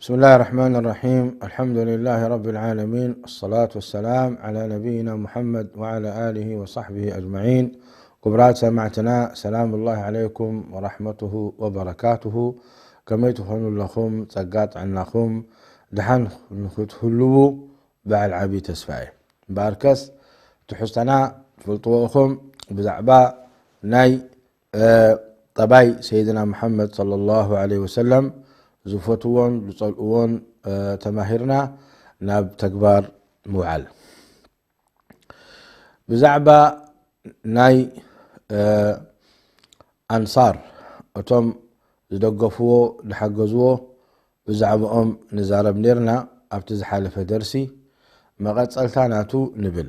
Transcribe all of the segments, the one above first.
بسم الله الرحمن الرحيم. الحمد لله رب العالمين. الصلاة والسلام على نبينا محمد وعلى آله وصحبه أجمعين. ክቡራት ሰማዕትና፣ ሰላም ላሂ ዓለይኩም ወራሕመቱሁ ወበረካቱሁ። ከመይ ትኾኑ ኣለኹም? ጸጋ ጥዕናኹም፣ ደሓን ንክትህልዉ በዓል ዓቢ ተስፋ እየ። እምበኣርከስ ትሕዝቶና ትፈልጥዎ ኢኹም። ብዛዕባ ናይ እ፣ ጠባይ ሰይድና መሓመድ ሰለላሁ ዐለይሂ ወሰለም፣ ዝፈትዎን ዝጸልእዎን፣ እ፣ ተማሂርና ናብ ተግባር ምውዓል። ብዛዕባ ናይ፣ እ፣ ኣንሳር፣ እቶም ዝደገፍዎ፣ ዝሓገዝዎ፣ ብዛዕባኦም ንዛረብ ኔርና ኣብቲ ዝሓለፈ ደርሲ። መቐጸልታ ናቱ ንብል።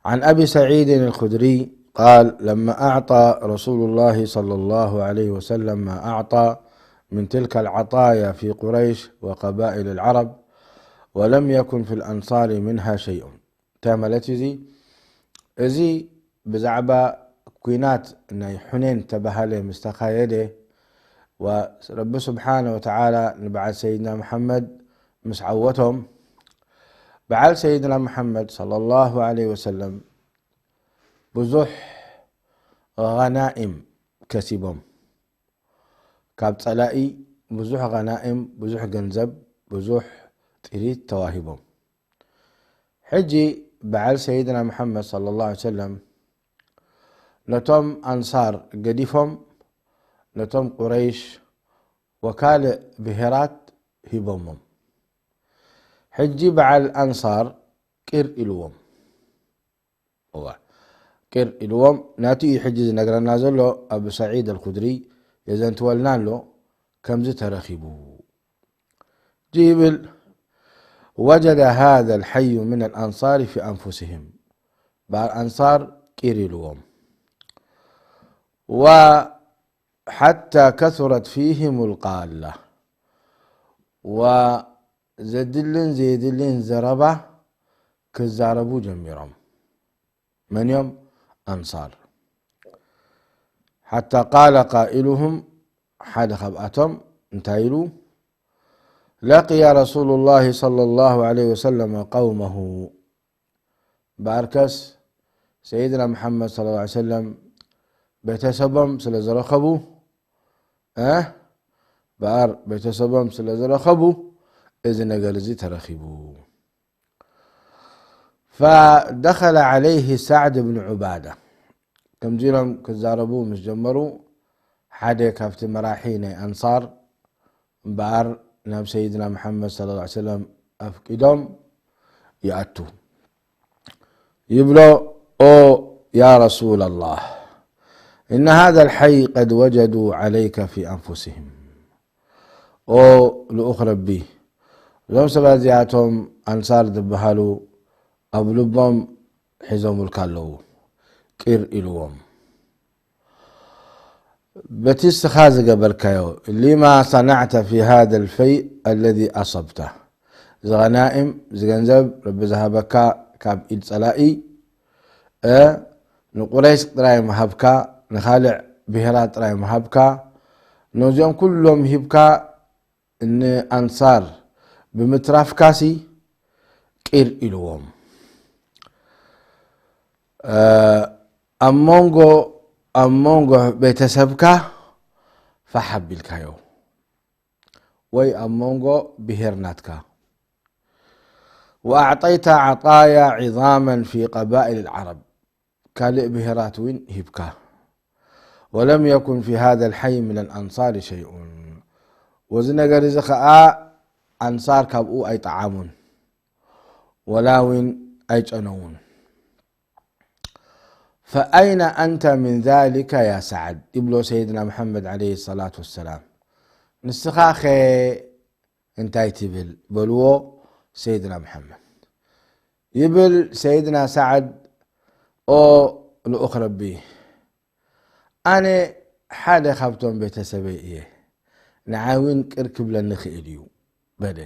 عن أبي سعيد الخدري قال: لما أعطى رسول الله صلى الله عليه وسلم ما أعطى من تلك العطايا في قريش وقبائل العرب، ولم يكن في الأنصار منها شيء. እንታይ ማለት እዩ እዚ? እዚ ብዛዕባ ኲናት ናይ ሑኔን ተባሃለ ምስ ተኻየደ፣ ወ-፣ ረቢ ስብሓነ ወተዓላ ንበዓል ሰይድና መሓመድ ምስ ዓወቶም፣ በዓል ሰይድና መሓመድ ሰለላሁ ዐለይሂ ወሰለም ብዙሕ ገናኢም ከሲቦም። ካብ ጸላኢ ብዙሕ ገናኢም፣ ብዙሕ ገንዘብ፣ ብዙሕ ጥሪት ተዋሂቦም። ሕጂ በዓል ሰይድና መሓመድ ሰለላሁ ዐለይሂ ወሰለም ነቶም ኣንሳር ገዲፎም፣ ነቶም ቁረይሽ ወካልእ ብሄራት ሂቦሞም። ሕጂ በዓል ኣንሳር ቅር ኢልዎም። እዋ፣ ቅር ኢልዎም። ናቲ እዩ ሕጂ ዝነግረና ዘሎ። ኣቡ ሰዒድ ኣልኹድሪ የዘንትወልና ኣሎ፣ ከምዚ ተረኺቡ። ይብል፣ وجد هذا الحي من الأنصار في أنفسهم. በዓል ኣንሳር ቅር ኢልዎም። وحتى كثرت فيهم القالة. ወ-፣ ዘድልን ዘየድልን ዘረባ ክዛረቡ ጀሚሮም። መን እዮም? ኣንሳር። حتى قال قائلهم، ሓደ ካብኣቶም እንታይ ኢሉ? لقي رسول الله صلى الله عليه وسلم قومه. በኣርከስ ሰይድና መሓመድ ሰለላሁ ዐለይሂ ወሰለም ቤተሰቦም ስለ ዝረኸቡ፣ እ፣ በኣር ቤተሰቦም ስለ ዝረኸቡ፣ እዚ ነገር እዚ ተረኺቡ። فدخل عليه سعد بن عبادة. ከምዚ ኢሎም ክዛረቡ ምስ ጀመሩ፣ ሓደ ካብቲ መራሒ ናይ ኣንሳር እምበኣር ናብ ሰይድና መሓመድ ሰለላሁ ዐለይሂ ወሰለም ኣፍቂዶም ይኣቱ። ይብሎ፣ ኦ ያ ረሱለላህ፣ إن هذا الحي قد وجدوا عليك في أنفسهم. ኦ ልኡኽ ረቢ፣ እዞም ሰባት እዚኣቶም ኣንሳር ዝበሃሉ ኣብ ልቦም ሒዞምልካ ኣለዉ፣ ቅር ኢልዎም። በቲ እስኻ ዝገበርካዮ፣ لما صنعت في هذا الفيء الذي أصبته، እዚ ቐናኢም፣ እዚ ገንዘብ ረቢ ዝሃበካ ካብ ኢድ ጸላኢ፣ እ፣ ንቁረይሽ ጥራይ ምሃብካ፣ ንኻልዕ ብሄራት ጥራይ ምሃብካ፣ ነዚኦም ኩሎም ሂብካ ንኣንሳር ብምትራፍካሲ ቅር ኢልዎም። እ፣ ኣብ መንጎ፣ ኣብ መንጎ ቤተሰብካ ፋሕ ኣቢልካዮ፣ ወይ ኣብ መንጎ ብሄር ናትካ። وأعطيت عطايا عظاما في قبائل العرب، ካልእ ብሄራት እውን ሂብካ። ولم يكن في هذا الحي من الأنصار شيء، ወዚ ነገር እዚ ኸኣ ኣንሳር ካብኡ ኣይጠዓሙን፣ ወላ እውን ኣይጨነዉን። فأين أنت من ذلك يا سعد؟ ይብሎ ሰይድና መሓመድ ዓለይሂ ሰላቱ ወሰላም። ንስኻ ኸ እንታይ ትብል? በልዎ ሰይድና መሓመድ። ይብል ሰይድና ሰዓድ፣ ኦ ልኡኽ ረቢ፣ ኣነ ሓደ ካብቶም ቤተሰበይ እየ፣ ንዓይ እውን ቅር ክብለኒ ይኽእል እዩ፣ በለ።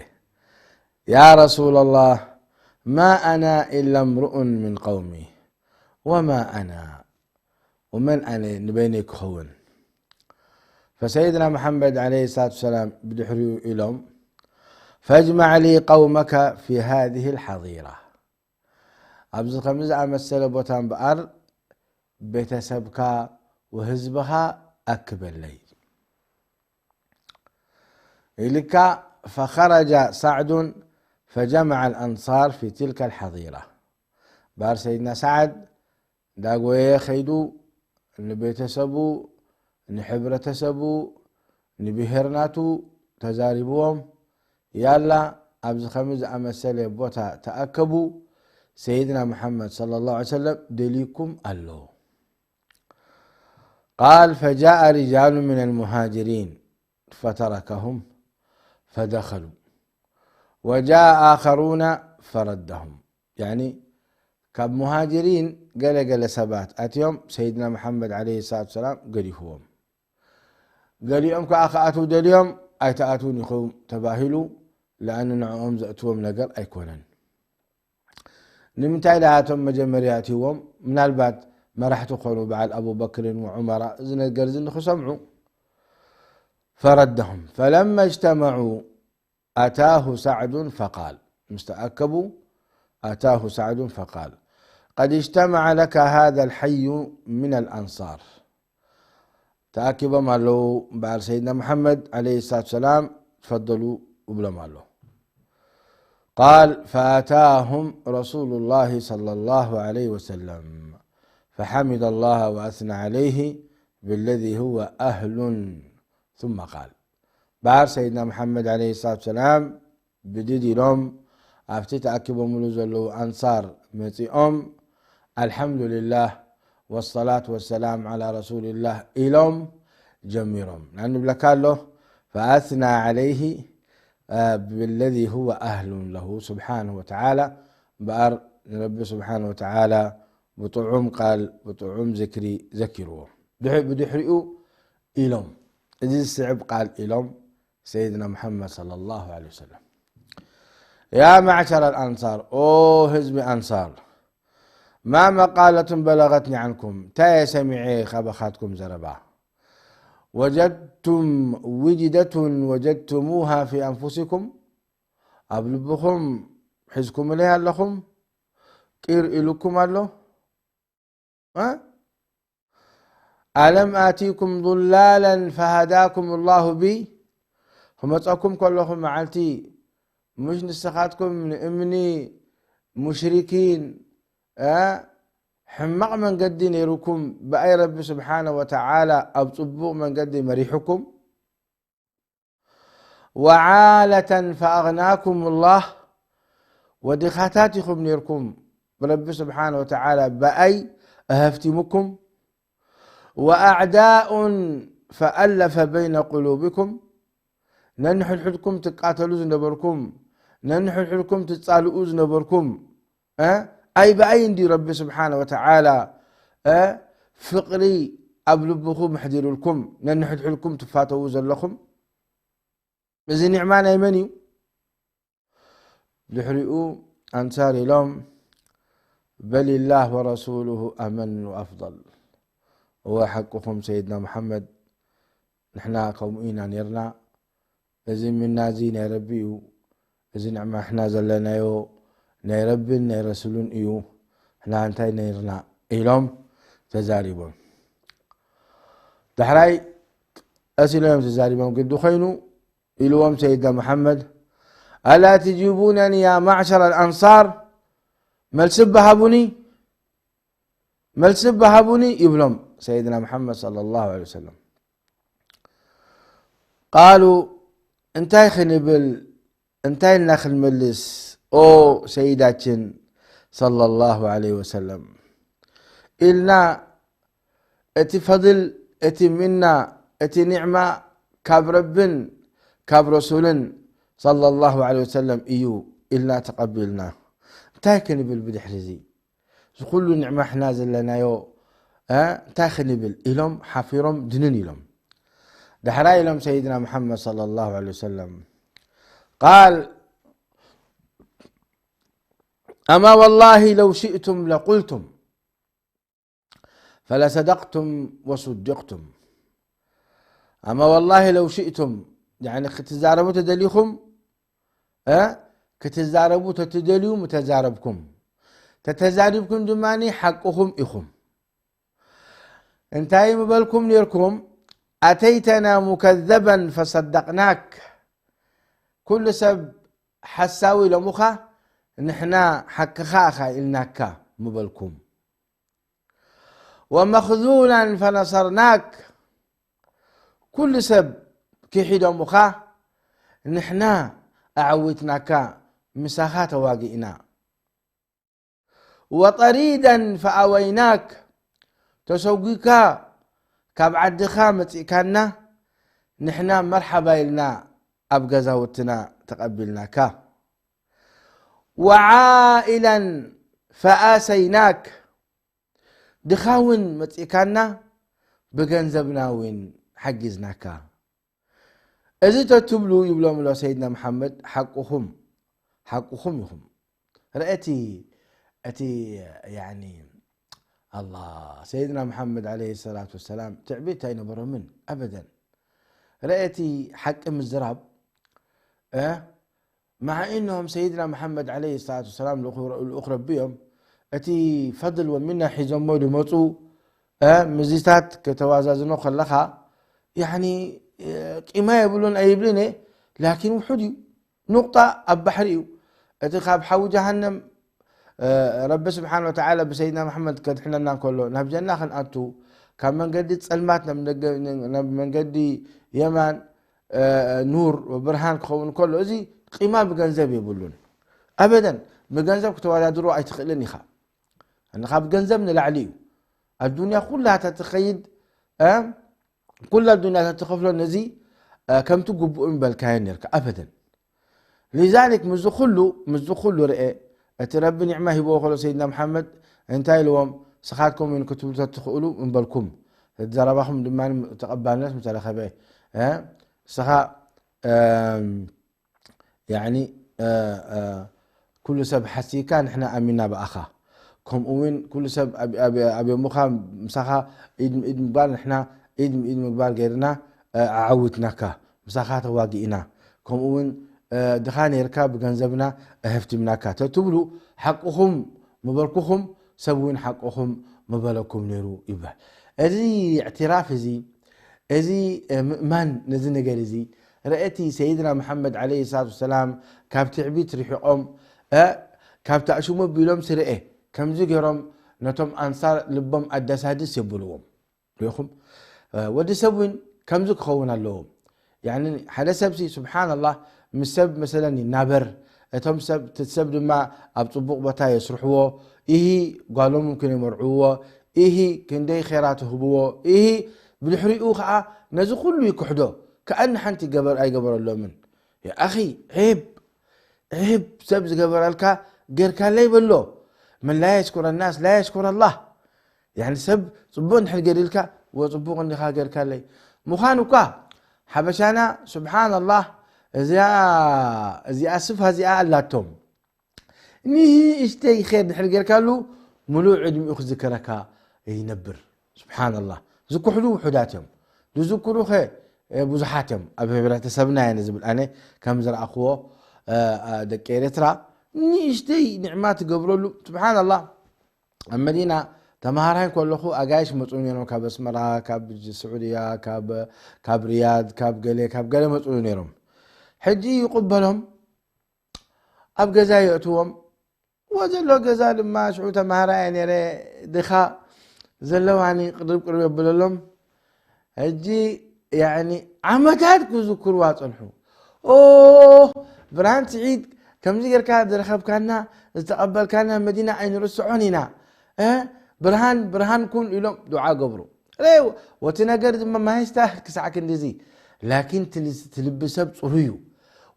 يا رسول الله، ما أنا إلا امرؤ من قومي، وما أنا، ومن أنا ንበይነይ ክኸውን። فسيدنا محمد عليه الصلاة والسلام ብድሕሪኡ ኢሎም፣ فاجمع لي قومك في هذه الحظيرة، ኣብዚ ከምዚ ዝኣመሰለ ቦታ እምበኣር ቤተሰብካ ወህዝብኻ ኣክበለይ ኢልካ። فخرج سعد فجمع الأنصار في تلك الحظيرة። ባር ሰይድና ሰዓድ ዳጎየ ኸይዱ ንቤተሰቡ፣ ንሕብረተሰቡ፣ ንብሄር ናቱ ተዛሪብዎም። ያላ ኣብዚ ኸምዚ ዝኣመሰለ ቦታ ተኣከቡ፣ ሰይድና መሓመድ صلى الله عليه وسلم ደልይኩም ኣሎ። قال فجاء رجال من المهاجرين فتركهم فدخلوا وجاء آخرون فردهم. يعني ካብ ሙሃጅሪን ገለ ገለ ሰባት ኣትዮም ሰይድና መሓመድ عليه الصلاة والسلام ገዲፍዎም። ገሊኦም ከዓ ክኣትዉ ደልዮም ኣይትኣትዉን ኢኹም ተባሂሉ። ለኣን ንዕኦም ዘእትዎም ነገር ኣይኮነን። ንምንታይ ደኣ እቶም መጀመርያ ኣትይዎም? ምናልባት መራሕቲ ኮኑ በዓል ኣቡበክርን ወዑመራ እዚ ነገር እዚ ንክሰምዑ ፈረደሁም። ፈለማ እጅተመዑ ኣታሁ ሳዕዱን ፈቃል። ምስ ተኣከቡ ኣታሁ ሳዕዱን ፈቃል ቀድ እጅተመዐ ለከ ሃዛ ልሐዩ ምን ኣልኣንሳር። ተኣኪቦም ኣለዉ በዓል ሰይድና መሓመድ عليه الصلاة والسلام ትፈደሉ እብሎም ኣሎ። قال فأتاهم رسول الله صلى الله عليه وسلم فحمد الله وأثنى عليه بالذي هو أهل ثم قال። በዓል ሰይድና መሓመድ عليه الصلاة والسلام ብድድ ኢሎም ኣብቲ ተኣኪቦምሉ ዘለዉ ኣንሳር መጺኦም الحمد لله والصلاة والسلام على رسول الله ኢሎም ጀሚሮም። ንብለካ ኣሎ فأثنى عليه بالذي هو أهل له سبحانه وتعالى። እምበኣር ንረቢ ስብሓን ወተዓላ ብጥዑም ቃል ብጥዑም ዝክሪ ዘኪርዎ። ድሕ- ብድሕሪኡ ኢሎም፣ እዚ ዝስዕብ ቃል ኢሎም ሰይድና ሙሓመድ صلى الله عليه وسلم يا معشر الأنصار، ኦ ህዝቢ ኣንሳር፣ ما مقالة بلغتني عنكم، እንታይ እየ ሰሚዐ ካባኻትኩም ዘረባ؟ وجدتم وجدة وجدتموها في أنفسكم، ኣብ ልብኹም ሒዝኩምለይ ኣለኹም? ቂር ኢሉኩም ኣሎ? እ? ألم آتكم ضلالا فهداكم الله بي؟ ክመፀኩም ከለኹ መዓልቲ፣ ምሽ ንስኻትኩም ንእምኒ ሙሽሪኪን፣ እ፣ ሕማቕ መንገዲ ነይሩኩም፣ ብኣይ ረቢ ስብሓነ ወተዓላ ኣብ ፅቡቕ መንገዲ መሪሑኩም? وعالة فأغناكم الله، ወድኻታት ኢኹም ነይርኩም፣ ብረቢ ስብሓነ ወተዓላ ብኣይ ኣሃፍቲሙኩም። وأعداء فألف بين قلوبكم، ነንሕድሕድኩም ትቃተሉ ዝነበርኩም፣ ነንሕድሕድኩም ትጻልኡ ዝነበርኩም፣ እ፣ ኣይ ብኣይ እንዲ ረቢ ስብሓነ ወተዓላ፣ እ፣ ፍቕሪ ኣብ ልብኹም ኣሕዲሩልኩም፣ ነንሕድሕድኩም ትፋተዉ ዘለኹም። እዚ ኒዕማ ናይ መን እዩ? ድሕሪኡ ኣንሳር ኢሎም፣ بل الله ورسوله أمن وأفضل። እወ፣ ሓቅኹም ሰይድና መሓመድ፣ ንሕና ከምኡ ኢና ነይርና። እዚ ምና እዚ ናይ ረቢ እዩ። እዚ ንዕማ ንሕና ዘለናዮ ናይ ረብን ናይ ረሱልን እዩ። ንሕና እንታይ ነይርና? ኢሎም ተዛሪቦም። ዳሕራይ ቀስ ኢሎም እዮም ተዛሪቦም። ግዲ ኮይኑ ኢልዎም ሰይድና መሓመድ፣ ألا تجيبونني يا معشر الأنصار؟ መልሲ በሃቡኒ፣ መልሲ በሃቡኒ ይብሎም ሰይድና መሓመድ صلى الله عليه وسلم። قالوا، እንታይ ክንብል፣ እንታይ እና ክንመልስ፣ ኦ ሰይዳችን صلى الله عليه وسلم ኢልና፣ እቲ ፈድል፣ እቲ ምና፣ እቲ ኒዕማ ካብ ረብን ካብ ረሱልን صلى الله عليه وسلم እዩ ኢልና ተቐቢልና። እንታይ ክንብል ብድሕሪ እዚ? እዚ ኩሉ ኒዕማ ሕና ዘለናዮ፣ እ፣ እንታይ ክንብል? ኢሎም ሓፊሮም ድንን ኢሎም። ዳሕራይ ኢሎም ሰይድና መሓመድ صلى الله عليه وسلم قال، أما والله لو شئتم لقلتم فلصدقتم وصدقتم. أما والله لو شئتم، يعني ክትዛረቡ ተደሊኹም፣ እ፣ ክትዛረቡ ተትደልዩ ምተዛረብኩም፣ ተተዛሪብኩም ድማ ሓቅኹም ኢኹም። እንታይ ምበልኩም ኔርኩም? ኣተይተና ሙከዘበን ፈሰደቅናክ፣ ኩሉ ሰብ ሓሳዊ ኢሎምኻ፣ ንሕና ሓቅኻ ኢኻ ኢልናካ ምበልኩም። ወመኽዙላን ፈነሰርናክ፣ ኩሉ ሰብ ክሒዶምኻ፣ ንሕና ኣዓዊትናካ፣ ምሳኻ ተዋጊእና። ወጠሪደን ፈኣወይናክ፣ ተሰጒካ ካብ ዓድኻ መጺእካና፣ ንሕና መርሓባ ኢልና ኣብ ገዛውትና ተቐቢልናካ። ወዓኢለን ፈኣሰይናክ፣ ድኻ እውን መጺእካና፣ ብገንዘብና እውን ሓጊዝናካ። እዚ ተትብሉ ይብሎም ኣሎ ሰይድና መሓመድ፣ ሓቅኹም፣ ሓቅኹም ኢኹም። ረአቲ እቲ፣ ያኒ፣ ኣላ፣ ሰይድና መሓመድ ዓለይሂ ሰላቱ ወሰላም ትዕቢት ኣይነበሮምን፣ ኣበደን። ረአቲ ሓቂ ምዝራብ፣ እ፣ መዓ ኢኖም ሰይድና መሓመድ ዓለይሂ ሰላቱ ወሰላም ልኡኽ፣ ልኡኽ ረቢ እዮም። እቲ ፈድል ወሚና ሒዞሞ ዝመፁ፣ እ፣ ምዚታት ከተዋዛዝኖ ከለኻ፣ ያኒ፣ እ፣ ቂማ የብሉን ኣይብልን እየ፣ ላኪን ውሑድ እዩ። ኑቕጣ ኣብ ባሕሪ እዩ። እቲ ካብ ሓዊ ጀሃነም፣ እ፣ ረቢ ስብሓን ወተዓላ ብሰይድና መሓመድ ከድሕነና እንከሎ፣ ናብ ጀና ክንኣቱ፣ ካብ መንገዲ ጸልማት ናብ ደገ-፣ ናብ መንገዲ የማን፣ እ፣ ኑር ብርሃን ክኸውን ከሎ፣ እዚ ቂማ ብገንዘብ የብሉን። ኣበደን፣ ብገንዘብ ክተወዳድሮ ኣይትኽእልን ኢኻ። እነ ካብ ገንዘብ ንላዕሊ እዩ። ኣዱንያ ኩላ ተትኸይድ፣ እ፣ ኩላ ኣዱንያ ተትኸፍሎ ነዚ፣ እ፣ ከምቲ ግቡእ ምበልካዮ ነርካ። ኣበደን። ሊዛሊክ፣ ምስዚ ኩሉ፣ ምስዚ ኩሉ ርኤ፣ እቲ ረቢ ኒዕማ ሂብዎ ከሎ ሰይድና መሓመድ እንታይ ኢልዎም? ስኻትኩም እውን ክትብሉ ተትኽእሉ እምበልኩም፣ ዘረባኹም ድማ ተቐባልነት ምተረኸበ፣ እ፣ ስኻ፣ እም፣ ያኒ፣ እ፣ እ፣ ኩሉ ሰብ ሓሲካ ንሕና ኣሚና ብኣኻ። ከምኡ እውን ኩሉ ሰብ ኣብ-፣ ኣብ-፣ ኣብዮምኻ ምሳኻ ኢድ ኢድ ምግባር ንሕና ኢድ ኢድ ምግባር ገይርና፣ እ፣ ኣዓዊትናካ። ምሳኻ ተዋጊእና። ከምኡ እውን፣ እ፣ ድኻ ነይርካ ብገንዘብና ኣህፍቲምናካ ተትብሉ ሓቅኹም ምበልኩኹም፣ ሰብ እውን ሓቅኹም ምበለኩም ነይሩ ይበሃል። እዚ እዕትራፍ እዚ፣ እዚ፣ እ፣ ምእማን ነዚ ነገር እዚ፣ ረአቲ ሰይድና መሓመድ ዓለይሂ ሰላቱ ወሰላም ካብ ትዕቢት ርሒቖም፣ እ፣ ካብ ተኣሽሙ ቢሎም ስርኤ፣ ከምዚ ገይሮም ነቶም ኣንሳር ልቦም ኣደሳድስ የብልዎም። ርኢኹም? እ፣ ወዲ ሰብ እውን ከምዚ ክኸውን ኣለዎ። ያኒ ሓደ ሰብሲ፣ ስብሓንላህ፣ ምስ ሰብ መሰለን ይናበር፣ እቶም ሰብ፣ እቲ ሰብ ድማ ኣብ ጽቡቕ ቦታ የስርሕዎ፣ ኢሂ ጓሎም እውን ክን ይመርዕዎ፣ ኢሂ ክንደይ ኼራ ትህብዎ፣ ኢሂ ብድሕሪኡ ኸዓ ነዚ ኩሉ ይክሕዶ፣ ከኣኒ ሓንቲ ገበር ኣይገበረሎምን። ያ ኣኺ፣ ዒብ፣ ዒብ ሰብ ዝገበረልካ ጌርካለይ በሎ። መን ላ የሽኩረ ናስ ላ የሽኩረ ኣላህ። ያኒ ሰብ ጽቡቕ እንድሕር ገይሩልካ፣ ወጽቡቕ እንዲኻ ጌርካለይ። ምዃኑ እኳ ሓበሻና፣ ስብሓንላህ፣ እዚኣ፣ እዚኣ ስፋ እዚኣ ኣላቶም። ንእሽተይ ኼር ድሕር ጌርካሉ፣ ምሉእ ዕድሚኡ ክዝከረካ ይነብር። ስብሓንላህ። ዝኩሕሉ ውሑዳት እዮም። ዝዝክሩኸ፣ እ፣ ብዙሓት እዮም። ኣብ ሕብረተሰብና እየ ዝብል ኣነ ከም ዝረኣኽዎ፣ እ፣ እ፣ ደቂ ኤርትራ ንእሽተይ ኒዕማ ትገብረሉ። ስብሓንላህ። ኣብ መዲና ተምሃራይ ከለኹ ኣጋይሽ መጹ ነይሮም፣ ካብ ኣስመራ፣ ካብ ስዑድያ፣ ካብ፣ ካብ ሪያድ፣ ካብ ገለ፣ ካብ ገለ መጹ ነይሮም። ሕጂ ይቕበሎም፣ ኣብ ገዛ የእትዎም። ወዘሎ ገዛ ድማ ሽዑ ተምሃራይ እየ ነይረ፣ ድኻ ዘለዋኒ ቅርብ ቅርብ የብለሎም። ሕጂ ያኒ ዓመታት ክዝክርዋ ጸንሑ። ኦ፣ ብርሃን ስዒድ፣ ከምዚ ጌርካ ዝረኸብካና፣ ዝተቐበልካና መዲና ኣይንርስዖን ኢና። እ፣ ብርሃን፣ ብርሃን ኩን ኢሎም ዱዓ ገብሩ። ሬው፣ ወቲ ነገር ድማ ማይስታ ክሳዕ ክንድዚ። ላኪን ትል-፣ ትልቢ ሰብ ጽሩይ እዩ።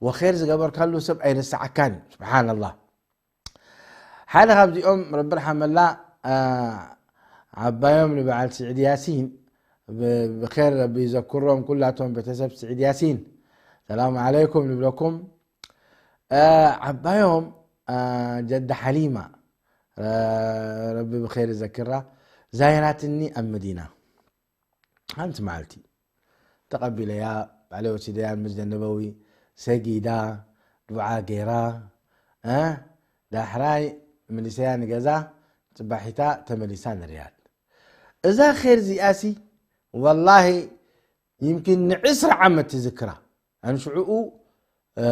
ወኼር ዝገበርካሉ ሰብ ኣይረስዓካን እዩ። ስብሓንላህ። ሓደ ካብዚኦም ረቢ ርሓመላ፣ ኣ፣ ዓባዮም ንበዓል ስዒድ ያሲን፣ ብ-፣ ብኼር ረቢ ይዘክሮም ኩላቶም ቤተሰብ ስዒድ ያሲን። ሰላም ዓለይኩም ንብለኩም። ኣ፣ ዓባዮም፣ ኣ፣ ጀዳ ሓሊማ፣ ረ-፣ ረቢ ብኼር ይዘክራ፣ ዛይራትኒ ኣብ መዲና። ሓንቲ መዓልቲ ተቐቢለያ፣ ባዕለይ ወሲደያ ኣብ መስጀድ ነበዊ ሰጊዳ፣ ዱዓ ገይራ፣ እ፣ ዳሕራይ መሊሰያ ንገዛ፣ ጽባሒታ ተመሊሳ ንርያድ። እዛ ኼር እዚኣሲ ወላሂ ይምኪን ንዕስራ ዓመት ትዝክራ። ኣንሽዕኡ፣ እ፣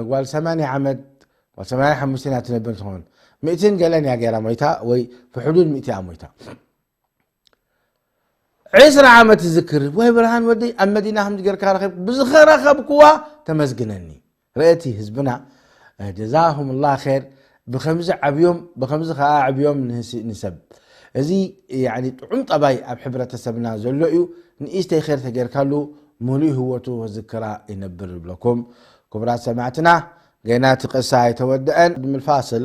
ጓል ሰማንያ ዓመት፣ ጓል ሰማንያ ሓሙሽተ እያ ትነብር ትኸውን። ሚእትን ገለን እያ ገይራ ሞይታ፣ ወይ ብሕዱድ ሚእቲ እያ ሞይታ። ዕስራ ዓመት ትዝክር። ወይ ብርሃን ወደይ፣ ኣብ መዲና ከምዚ ጌርካ ረኸብ-፣ ብዝኸረኸብክዋ ተመስግነኒ። ርእቲ ህዝብና፣ እ፣ ጀዛሁም ላህ ኸይር፣ ብኸምዚ ዓብዮም፣ ብኸምዚ ኸዓ ዓብዮም ንህስ-፣ ንሰብ። እዚ፣ ያኒ፣ ጥዑም ጠባይ ኣብ ሕብረተሰብና ዘሎ እዩ። ንእሽተይ ኸይር ተጌርካሉ፣ ሙሉእ ህይወቱ ክዝክራ ይነብር ይብለኩም። ክቡራት ሰማዕትና፣ ገና እቲ ቅሳ ኣይተወድአን። ቅድሚ ልፋስል፣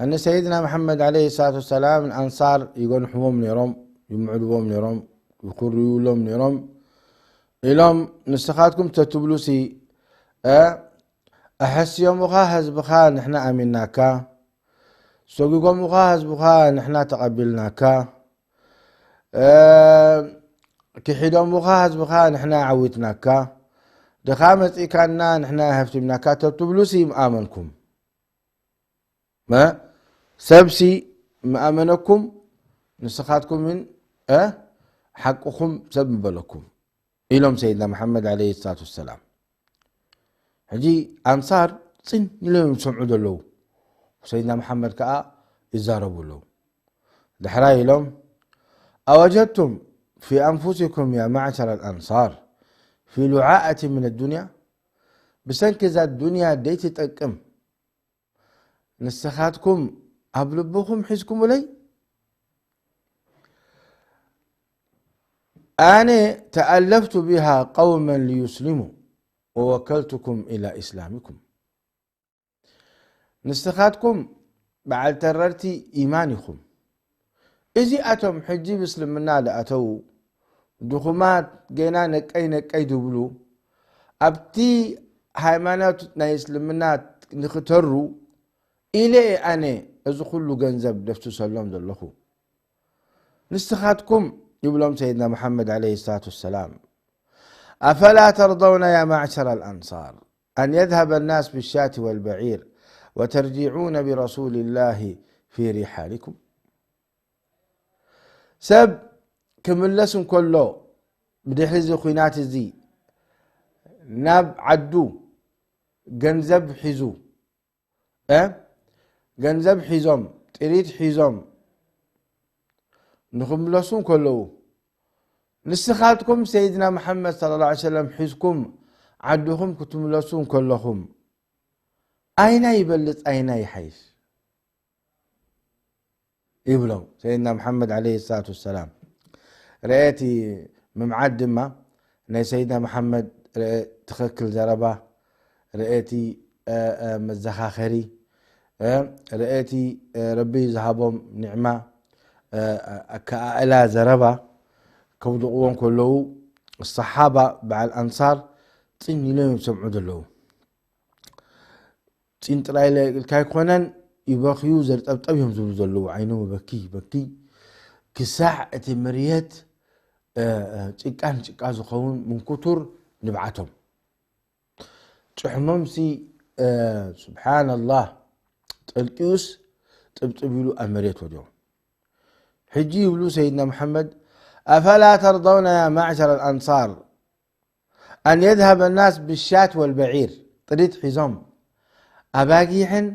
እነ ሰይድና መሐመድ ዓለይሂ ሰላቱ ወሰላም ንኣንሳር ይገንሕዎም ነይሮም፣ ይምዕድዎም ነይሮም፣ ይኹርዩሎም ነይሮም። ኢሎም፣ ንስኻትኩም ተትብሉሲ፣ እ፣ ኣሐስዮምኻ ህዝብኻ ንሕና ኣሚንናካ፣ ሰጒጎምኻ ህዝብኻ ንሕና ተቐቢልናካ፣ እ፣ ክሒዶምኻ ህዝብኻ ንሕና ዓዊትናካ፣ ድኻ መጺእካና ንሕና ሃፍቲምናካ ተትብሉሲ ምኣመንኩም። መ-፣ ሰብሲ ምኣመነኩም፣ ንስኻትኩምን፣ እ፣ ሓቅኹም ሰብ ምበለኩም ኢሎም ሰይድና መሓመድ ዓለይሂ ሰላቱ ወሰላም። ሕጂ ኣንሳር ጽን ኢሎም እዮም ዝሰምዑ ዘለዉ። ሰይድና መሓመድ ከኣ ይዛረቡ ኣለዉ። ዳሕራይ ኢሎም፣ "أوجدتم في أنفسكم يا معشر الأنصار في لعاءة من الدنيا؟" ብሰንኪ እዛ ዱንያ ደይትጠቅም ንስኻትኩም ኣብ ልብኹም ሒዝኩምለይ? ኣነ ተኣለፍቱ ቢሃ ቀውመን ሊዩስሊሙ ወወከልቱኩም ኢላ ኢስላሚኩም። ንስኻትኩም በዓል ተረርቲ ኢማን ኢኹም። እዚኣቶም ሕጂ ብእስልምና ዝኣተዉ ድኹማት፣ ገና ነቀይ ነቀይ ዝብሉ፣ ኣብቲ ሃይማኖት ናይ እስልምና ንኽተሩ ኢለ እየ ኣነ እዚ ኩሉ ገንዘብ ደፍስሰሎም ዘለኹ። ንስኻትኩም፣ ይብሎም ሰይድና መሓመድ ዓለይሂ ሰላቱ ወሰላም፣ "أفلا ترضون يا معشر الأنصار أن يذهب الناس بالشاة والبعير وترجعون برسول الله في رحالكم؟" ሰብ ክምለስ እንከሎ፣ ብድሕሪ እዚ ኹናት እዚ ናብ ዓዱ ገንዘብ ሒዙ፣ እ፣ ገንዘብ ሒዞም፣ ጥሪት ሒዞም ንኽምለሱ እንከለዉ፣ ንስኻትኩም ሰይድና መሓመድ ሰለላሁ ዐለይሂ ወሰለም ሒዝኩም ዓድኹም ክትምለሱ እንከለኹም፣ ኣይናይ ይበልጽ፣ ኣይናይ ይሓይሽ? ይብሎም ሰይድና መሓመድ ዓለይሂ ሰላቱ ወሰላም። ርኤቲ ምምዓድ ድማ ናይ ሰይድና መሓመድ ርኤ-፣ ትኽክል ዘረባ፣ ርኤቲ፣ እ፣ እ፣ መዘኻኸሪ፣ እ፣ ርኤቲ፣ እ፣ ረቢ ዝሃቦም ኒዕማ፣ እ፣ ኣከኣእላ ዘረባ ከውድቕዎ እንከለዉ፣ ሰሓባ በዓል ኣንሳር ጽን ኢሎም እዮም ዝሰምዑ ዘለዉ። ጺን ጥራይ ኢለ ኢልካ ኣይኮነን፣ ይበኽዩ፣ ዘርጠብጠብ እዮም ዝብሉ ዘለዉ። ዓይኖም በኪ፣ በኪ፣ ክሳዕ እቲ መርየት፣ እ፣ እ፣ ጭቃ ንጭቃ ዝኸውን ምንኩቱር ንብዓቶም። ጭሕሞምሲ፣ እ፣ ሱብሓነላህ፣ ጠልቂዩስ ጥብጥብ ኢሉ ኣብ መሬት ወዲቑ። ሕጂ ይብሉ ሰይድና መሓመድ፣ "أفلا ترضون يا معشر الأنصار أن يذهب الناس بالشاة والبعير؟" ጥሪት ሒዞም፣ ኣባጊሕን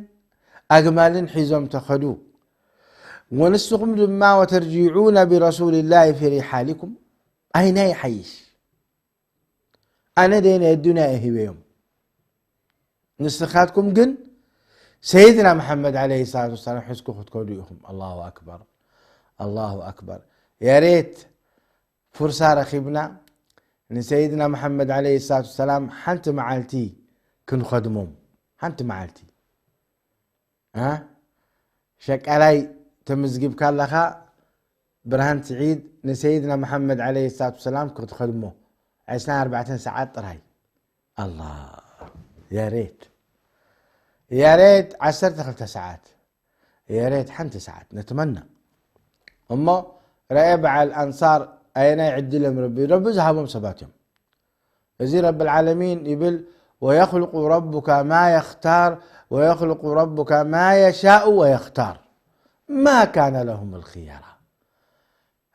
ኣግማልን ሒዞም ተኸዱ። ወንስኹም ድማ፣ "وترجعون برسول الله في رحالكم؟" ኣይናይ ይሓይሽ? ኣነ ደይ ናይ ኣዱንያ እየ ሂበዮም። ንስኻትኩም ግን ሰይድና መሓመድ ዓለይሂ ሰላቱ ወሰላም ሒዝኩ ክትከዱ ኢኹም። ኣላሁ ኣክበር፣ ኣላሁ ኣክበር። ያሬት ፍርሳ ረኺብና ንሰይድና መሓመድ ዓለይሂ ሰላቱ ወሰላም ሓንቲ መዓልቲ ክንኸድሞም። ሓንቲ መዓልቲ። እ? ሸቃላይ ተመዝጊብካ ኣለኻ፣ ብርሃን ስዒድ፣ ንሰይድና መሓመድ ዓለይሂ ሰላቱ ወሰላም ክትኸድሞ ዕስራን ኣርባዕተን ሰዓት ጥራይ። ኣላ፣ ያሬት፣ ያሬት ዓሰርተ ክልተ ሰዓት፣ ያሬት ሓንቲ ሰዓት ነትመና። እሞ ረኤ በዓል ኣንሳር ኣየናይ ዕድል እዮም ረቢ፣ ረቢ ዝሃቦም ሰባት እዮም። እዚ ረብል ዓለሚን ይብል፣ ويخلق ربك ما يختار، ويخلق ربك ما يشاء ويختار، ما كان لهم الخيرة.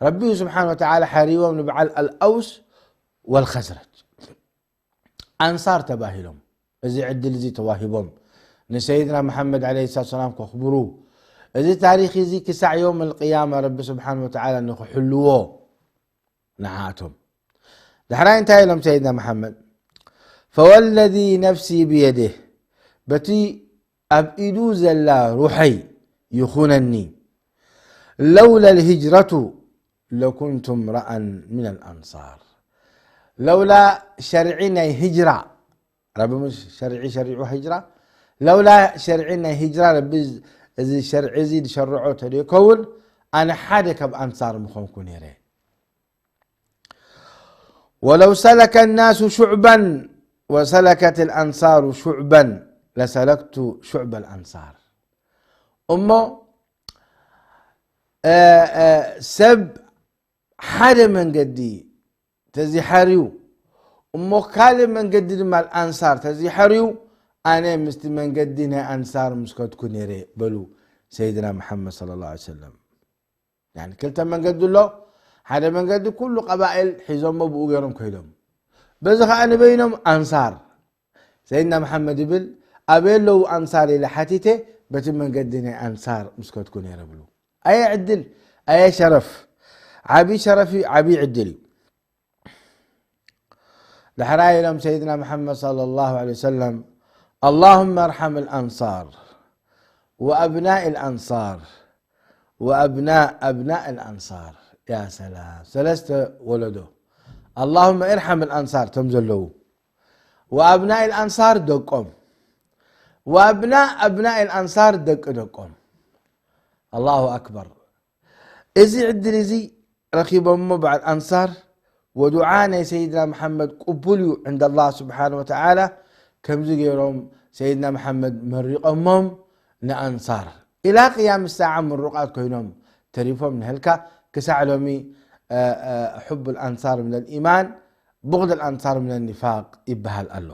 ረቢ ስብሓን ወተዓላ ሓሪዎም ንበዓል ኣልኣውስ ወልኸዝረጅ። ኣንሳር ተባሂሎም፣ እዚ ዕድል እዚ ተዋሂቦም፣ ንሰይድና መሓመድ ዓለይሂ ሰላቱ ሰላም ከኽብሩ፣ እዚ ታሪኽ እዚ ክሳዕ ዮም ኣልቅያማ ረቢ ስብሓን ወተዓላ ንኽሕልዎ ንዓኣቶም። ዳሕራይ እንታይ ኢሎም ሰይድና መሓመድ? ፈወለዚ ነፍሲ ብየዴህ፣ በቲ ኣብ ኢዱ ዘላ ሩሐይ ይኹነኒ፣ ለውላ ልሂጅረቱ ለኩንቱ ምረኣን ምን ኣልኣንሳር። ለውላ ሸርዒ ናይ ሂጅራ፣ ረቢ ምስ ሸርዒ ሸሪዑ ሂጅራ፣ ለውላ ሸርዒ ናይ ሂጅራ፣ ረቢ እዚ ሸርዒ እዚ ዝሸርዖ ተደይከውን ኣነ ሓደ ካብ ኣንሳር ምኾንኩ ነይረ። ወለው ሰለከ ናሱ ሹዕበን ወሰለከት ልኣንሳሩ ሹዕበን ለሰለክቱ ሹዕበ ልኣንሳር። እሞ እ፣ እ፣ ሰብ ሓደ መንገዲ ተዚሓርዩ እሞ ካልእ መንገዲ ድማ ኣንሳር ተዚሓርዩ ኣነ ምስቲ መንገዲ ናይ ኣንሳር ምስከድኩ ነይረ በሉ ሰይድና መሓመድ ሰለላሁ ዐለይሂ ወሰለም። ያኒ ክልተ መንገዲ ኣሎ። ሓደ መንገዲ ኩሉ ቀባኤል ሒዞሞ ብኡ ገይሮም ከይዶም፣ በዚ ኸዓ ንበይኖም ኣንሳር ሰይድና መሓመድ ይብል። ኣበይ ኣለዉ ኣንሳር ኢለ ሓቲተ፣ በቲ መንገዲ ናይ ኣንሳር ምስከድኩ ነይረ ብሉ። ኣየ ዕድል፣ ኣየ ሸረፍ፣ ዓብዪ ሸረፍ እዩ፣ ዓብዪ ዕድል እዩ። ዳሕራይ ኢሎም ሰይድና መሓመድ ሰለላሁ ዐለይሂ ወሰለም ኣላሁመ ኣርሐም ልኣንሳር ወኣብናእ ልኣንሳር ወኣብናእ ኣብናእ ልኣንሳር። ያ ሰላም፣ ሰለስተ ወለዶ። ኣላሁመ እርሐም ልኣንሳር፣ እቶም ዘለዉ፣ ወኣብናእ ልኣንሳር፣ ደቆም፣ ወኣብናእ ኣብናእ ልኣንሳር፣ ደቂ ደቆም። ኣላሁ ኣክበር። እዚ ዕድል እዚ ረኺቦሞ በዓል ኣንሳር፣ ወዱዓ ናይ ሰይድና መሓመድ ቅቡል እዩ ዕንደ ኣላህ ስብሓን ወተዓላ። ከምዚ ገይሮም ሰይድና መሓመድ መሪቐሞም ንኣንሳር። ኢላ ቅያም ሰዓ ምሩቓት ኮይኖም ተሪፎም ንህልካ። ክሳዕ ሎሚ፣ እ፣ እ፣ ሕቡ ልኣንሳር ምን ልኢማን፣ ቡغض ልኣንሳር ምን ኒፋቅ ይበሃል ኣሎ።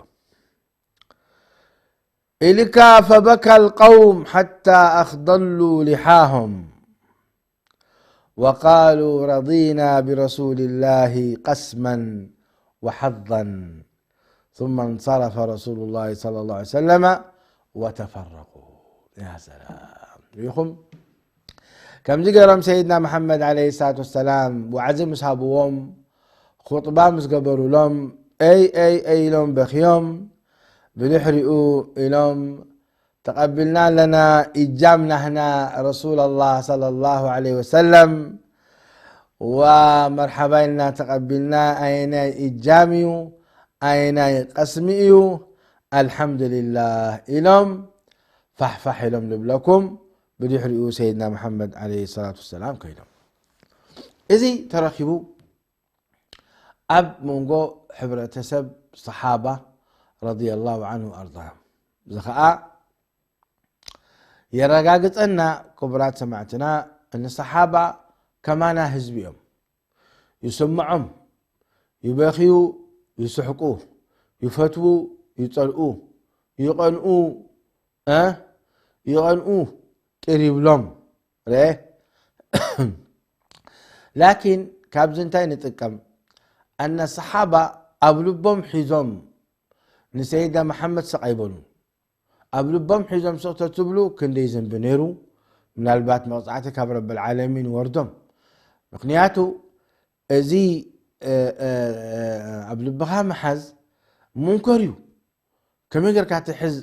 ኢልካ ፈበካ ልቀውም ሓታ ኣኽደሉ ሊሓሆም ወቃሉ ረዲና ብረሱልላሂ ቀስመን ወሓዛን ثم انصرف رسول الله صلى الله عليه وسلم وتفرقوا። ያ ሰላም። ሪኢኹም? ከምዚ ገይሮም ሰይድና መሓመድ ዓለይሂ ሰላቱ ወሰላም ዋዕዚ ምስ ሃብዎም፣ ኹጥባ ምስ ገበሩሎም፣ ኤይ፣ ኤይ፣ ኤይ ኢሎም በኽዮም። ብድሕሪኡ ኢሎም፣ ተቐቢልና ኣለና ኢጃም ናህና ረሱላላህ ሰለላሁ ዐለይሂ ወሰለም። ወመርሓባ ኢልና ተቐቢልና። ኣየናይ ኢጃም እዩ? ኣየናይ ቀስሚ እዩ? ኣልሓምዱሊላህ ኢሎም ፋሕፋሕ ኢሎም ልብለኩም። ብድሕሪኡ ሰይድና መሓመድ ዓለይሂ ሰላቱ ወሰላም ከይዶም። እዚ ተረኺቡ ኣብ መንጎ ሕብረተሰብ ሰሓባ ረዲየላሁ ዐንሁ ኣርዳሁም። እዚ ኸዓ የረጋግጸና፣ ክቡራት ሰማዕትና፣ እኒ ሰሓባ ከማና ህዝቢ እዮም። ይስምዖም፣ ይበኽዩ፣ ይስሕቁ፣ ይፈትዉ፣ ይጸልኡ፣ ይቐንኡ፣ እ? ይቐንኡ፣ ቅር ይብሎም። ርኤ። ላኪን ካብዚ እንታይ ንጥቀም? ኣነ ሰሓባ ኣብ ልቦም ሒዞም ንሰይዳ መሓመድ ስቕ ኣይበሉን። ኣብ ልቦም ሒዞም ስቕ ተትብሉ ክንደይ ዘንቢ ነይሩ? ምናልባት መቕጻዕቲ ካብ ረብል ዓለሚን ወርዶም። ምኽንያቱ እዚ፣ እ፣ እ፣ እ፣ ኣብ ልብኻ ምሓዝ ሙንከር እዩ። ከመይ ጌርካ ትሕዝ፣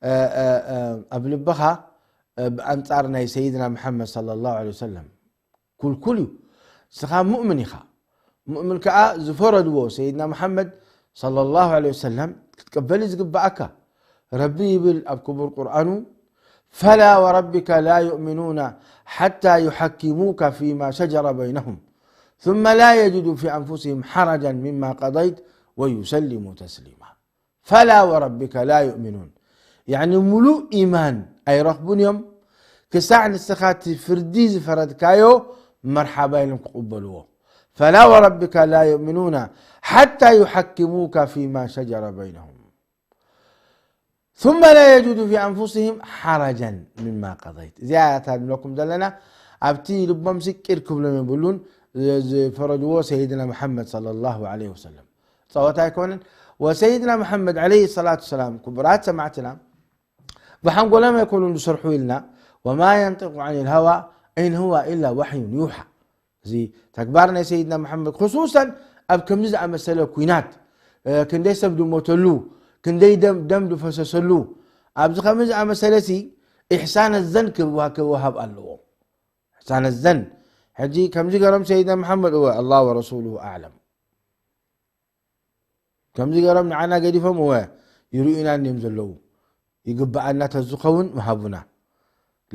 እ፣ እ፣ እ፣ ኣብ ልብኻ፣ እ፣ ብኣንጻር ናይ ሰይድና መሓመድ ሰለላሁ ዐለይሂ ወሰለም? ኩልኩል እዩ። ንስኻ ሙእምን ኢኻ። ሙእምን ከኣ ዝፈረድዎ ሰይድና መሓመድ ሰለላሁ ዐለይሂ ወሰለም ክትቅበል እዩ ዝግብኣካ። ረቢ ይብል ኣብ ክቡር ቁርኣኑ፣ ፈላ ወረቢከ ላ ዩእሚኑና ሓታ ዩሓኪሙከ ፊማ ሸጀረ በይነሁም ثم لا يجدوا في أنفسهم حرجا مما قضيت ويسلموا تسليما. ፈላ ወረቢከ ላ ዩእሚኑን። ያዕኒ፣ ሙሉእ ኢማን ኣይረኽቡን እዮም፣ ክሳዕ ንስኻ እቲ ፍርዲ ዝፈረድካዮ መርሓባ ኢሎም ክቕበልዎ። ፈላ ወረቢከ ላ ዩእሚኑና ሓታ ዩሓኪሙከ ፊማ ሸጀረ በይነሁም። ثم لا يجدوا في أنفسهم حرجا مما قضيت። እዚኣ እያ እታ ንብለኩም ዘለና። ኣብቲ ልቦም ስቂር ክብሎም የብሉን፣ ዝ-፣ ዝፈረድዎ ሰይድና መሓመድ صلى الله عليه وسلم። ጸወታ ኣይኮነን። ወሰይድና መሓመድ عليه الصلاة والسلام፣ ክቡራት ሰማዕትና፣ ብሓንጎሎም ኣይኮኑን ዝሰርሑ ኢልና። وما ينطق عن الهوى إن هو إلا وحي يوحى። እዚ ተግባር ናይ ሰይድና መሓመድ፣ خصوصا ኣብ ከምዚ ዝኣመሰለ ኲናት፣ እ፣ ክንደይ ሰብ ዝሞተሉ፣ ክንደይ ደም፣ ደም ዝፈሰሰሉ፣ ኣብዚ ከምዚ ዝኣመሰለ ሲ ኢሕሳን ዘን ክወሃ-፣ ክወሃብ ኣለዎ። ኢሕሳን ዘን። ሕጂ ከምዚ ገሮም ሰይድና መሓመድ፣ እወ፣ الله ورسوله أعلم። ከምዚ ገሮም ንዓና ገዲፎም፣ እወ፣ ይርእዩና እንድዮም ዘለዉ። ይግብኣና ተዝኸውን ምሃቡና።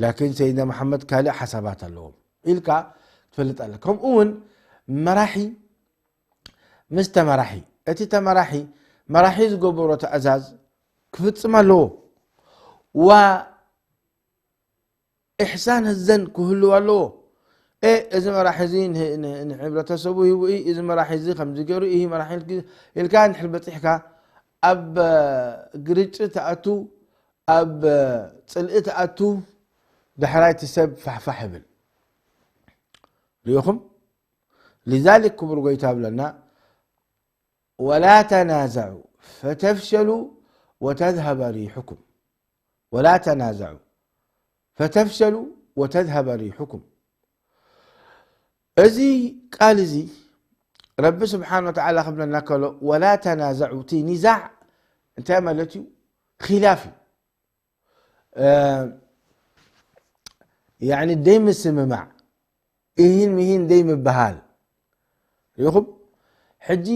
ላኪን ሰይድና መሓመድ ካልእ ሓሳባት ኣለዎም ኢልካ ትፈልጥ ኣለ። ከምኡ እውን መራሒ ምስ ተመራሒ፣ እቲ ተመራሒ መራሒ ዝገበሮ ትእዛዝ ክፍጽም ኣለዎ። ዋ ኢሕሳን ዘን ክህልው ኣለዎ። እ፣ እዚ መራሒ እዚ ን-፣ ን-፣ ንሕብረተሰቡ ሂቡ እዩ፣ እዚ መራሒ እዚ ከምዚ ገይሩ እዩ፣ መራሒ ኢልክ-፣ ኢልካ እንድሕር በጺሕካ ኣብ ግርጭት ትኣቱ፣ ኣብ ጽልኢ ትኣቱ፣ ዳሕራይ እቲ ሰብ ፋሕፋሕ ይብል። ርኢኹም? لذلك ክቡር ጎይታ ብለና، ولا تنازعوا فتفشلوا وتذهب ريحكم. ولا تنازعوا فتفشلوا وتذهب ريحكم. እዚ ቃል እዚ ረቢ ስብሓን ወተዓላ ክብለና ከሎ፣ ولا تنازعوا፣ እቲ ኒዛዕ እንታይ ማለት እዩ? ኺላፍ እዩ። እ፣ ያዕኒ ደይ ምስምማዕ፣ እሂን ምሂን ደይ ምበሃል። ርኢኹም? ሕጂ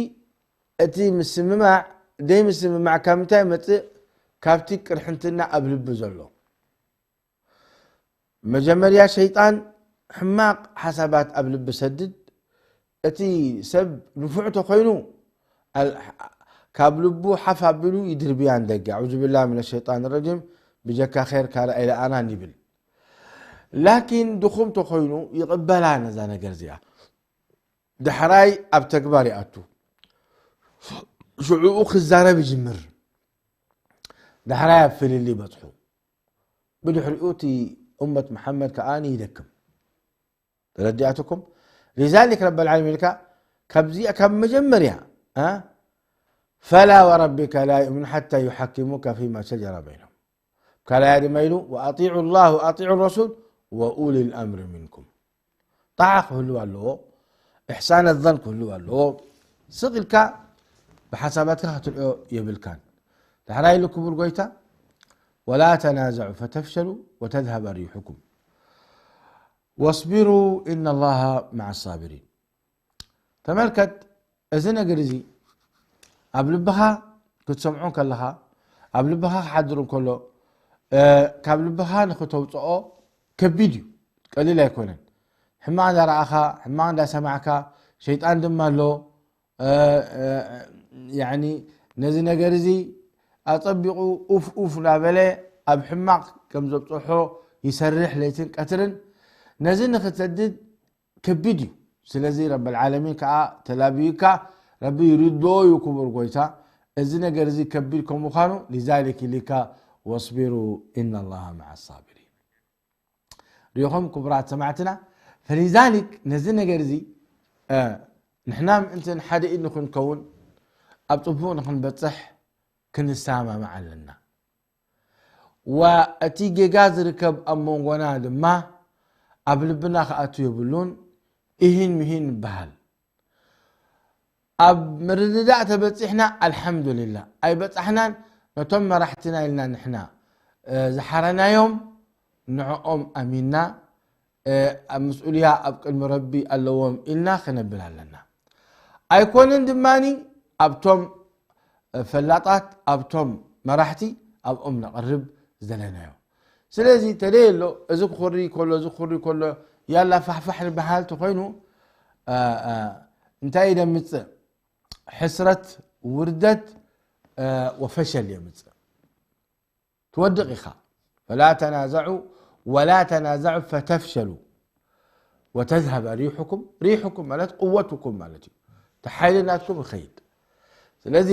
እቲ ምስምማዕ፣ ደይ ምስምማዕ ካብ ምንታይ ይመጽእ? ካብቲ ቅርሕንትና ኣብ ልቢ ዘሎ። መጀመርያ ሸይጣን ሕማቕ ሓሳባት ኣብ ልቢ ሰድድ። እቲ ሰብ ንፉዕ ተኾይኑ፣ ኣል-፣ ካብ ልቡ ሓፍ ኣቢሉ ይድርብያ ንደገ። ኣዑዙ ቢላህ ሚነ ሸይጣን ረጂም፣ ብጀካ ኸይር ካልእ ኣይለኣናን ይብል። ላኪን ድኹም ተኾይኑ ይቕበላ ነዛ ነገር እዚኣ። ዳሕራይ ኣብ ተግባር ይኣቱ። ሽዑኡ ክዛረብ ይጅምር። ዳሕራይ ኣብ ፍልልይ ይበጽሑ። ብድሕሪኡ እቲ እመት መሓመድ ከኣ ይደክም። ተረዲኣትኩም? لذلك ረብ العالمين ኢልካ ካብዚ፣ ካብ መጀመርያ፣ እ፣ فلا وربك لا يؤمنون حتى يحكموك فيما شجر بينهم። ካልኣያ ድማ ኢሉ وأطيعوا الله وأطيعوا الرسول وأولي الأمر منكم። ጣዓ ክህልው ኣለዎ፣ ኢሕሳን ኣዘን ክህልው ኣለዎ። ስቕ ኢልካ ብሓሳባትካ ክትርእዮ የብልካን። ዳሕራይ ኢሉ ክቡር ጎይታ ولا تنازعوا فتفشلوا وتذهب ريحكم واصبروا إن الله مع الصابرين። ተመልከት፣ እዚ ነገር እዚ ኣብ ልብኻ ክትሰምዖ ከለኻ፣ ኣብ ልብኻ ክሓድር እንከሎ፣ እ፣ ካብ ልብኻ ንኽተውፅኦ ከቢድ እዩ፣ ቀሊል ኣይኮነን። ሕማቕ እንዳረኣኻ፣ ሕማቕ እንዳሰማዕካ፣ ሸይጣን ድማ ኣሎ። እ፣ እ፣ ያዕኒ ነዚ ነገር እዚ ኣጸቢቑ ኡፍ ኡፍ እናበለ ኣብ ሕማቕ ከም ዘብጽሖ ይሰርሕ ለይትን ቀትርን። ነዚ ንኽትሰድድ ከቢድ እዩ። ስለዚ ረብ العالمين ከኣ ተላብዩካ፣ ረቢ ይርድኦ እዩ ክቡር ጎይታ፣ እዚ ነገር እዚ ከቢድ ከም ምዃኑ። لذلك ኢልካ واصبروا إن الله مع الصابرين። ሪኢኹም ክቡራት ሰማዕትና፣ فلذلك ነዚ ነገር እዚ፣ እ፣ ንሕና ምእንቲ ሓደ ኢድ ንኽንከውን፣ ኣብ ጽቡቕ ንኽንበጽሕ ክንሰማማዕ ኣለና። ወእቲ ጌጋ ዝርከብ ኣብ መንጎና ድማ ኣብ ልብና ክኣቱ የብሉን። እሂን ምሂን ይበሃል። ኣብ ምርድዳእ ተበጺሕና ኣልሓምዱሊላህ፣ ኣይበጻሕናን፣ ነቶም መራሕትና ኢልና ንሕና፣ እ፣ ዝሓረናዮም ንዕኦም ኣሚንና፣ እ፣ ኣብ መስኡልያ ኣብ ቅድሚ ረቢ ኣለዎም ኢልና ክነብል ኣለና። ኣይኮነን ድማኒ ኣብቶም ፈላጣት፣ ኣብቶም መራሕቲ፣ ኣብኦም ነቕርብ ዝደለናዮ። ስለዚ ተደየ ኣሎ፣ እዚ ክኹሪ ከሎ፣ እዚ ክኹሪ ከሎ፣ ያላ ፋሕፋሕ ንበሃል ተኾይኑ፣ እ፣ እ፣ እንታይ ደምጽእ? ሕስረት፣ ውርደት፣ እ፣ ወፈሸል የምጽእ። ትወድቕ ኢኻ። فلا تنازعوا ولا تنازعوا فتفشلوا وتذهب ريحكم. ريحكم ማለት قوتكم ማለት እዩ። እቲ ሓይሊ ናትኩም ይኸይድ። ስለዚ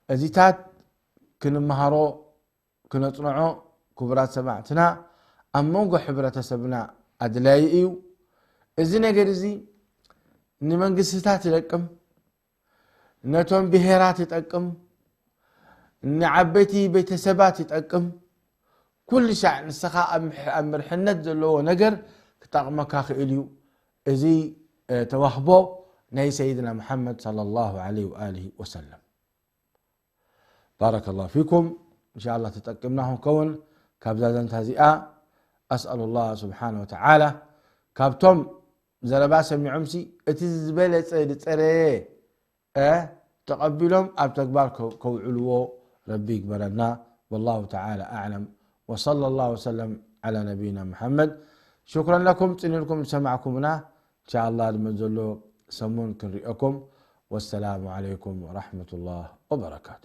እዚታት ክንመሃሮ ክነጽንዖ ክቡራት ሰማዕትና ኣብ መንጎ ሕብረተሰብና ኣድላዪ እዩ። እዚ ነገር እዚ ንመንግስትታት ይጠቅም፣ ነቶም ብሄራት ይጠቅም፣ ንዓበይቲ ቤተሰባት ይጠቅም። ኩሉ ሻዕ ንስኻ ኣብ ምሕ- ኣብ ምርሕነት ዘለዎ ነገር ክጠቕመካ ክእል እዩ። እዚ ተዋህቦ ናይ ሰይድና ሙሓመድ صلى الله عليه وآله وسلم. ባረከላሁ ፊኩም። እንሻላ ተጠቂምና ክንከውን ካብዛ ዘንታ እዚኣ። ኣስኣሉ ላህ ስብሓነ ወተዓላ ካብቶም ዘረባ ሰሚዖምሲ እቲ ዝበለፀ ዝፀረየ ተቐቢሎም ኣብ ተግባር ከውዕልዎ ረቢ ይግበረና። ወላሁ ተዓላ ኣዕለም። ወሰለ ላሁ ወሰለም ዓላ ነቢይና ሙሓመድ። ሽኩረን ለኩም ፅኒልኩም ዝሰማዕኩምና። እንሻላ ድማ ዘሎ ሰሙን ክንሪኦኩም። ወሰላሙ ዓለይኩም ወረሕመቱላህ ወበረካቱ።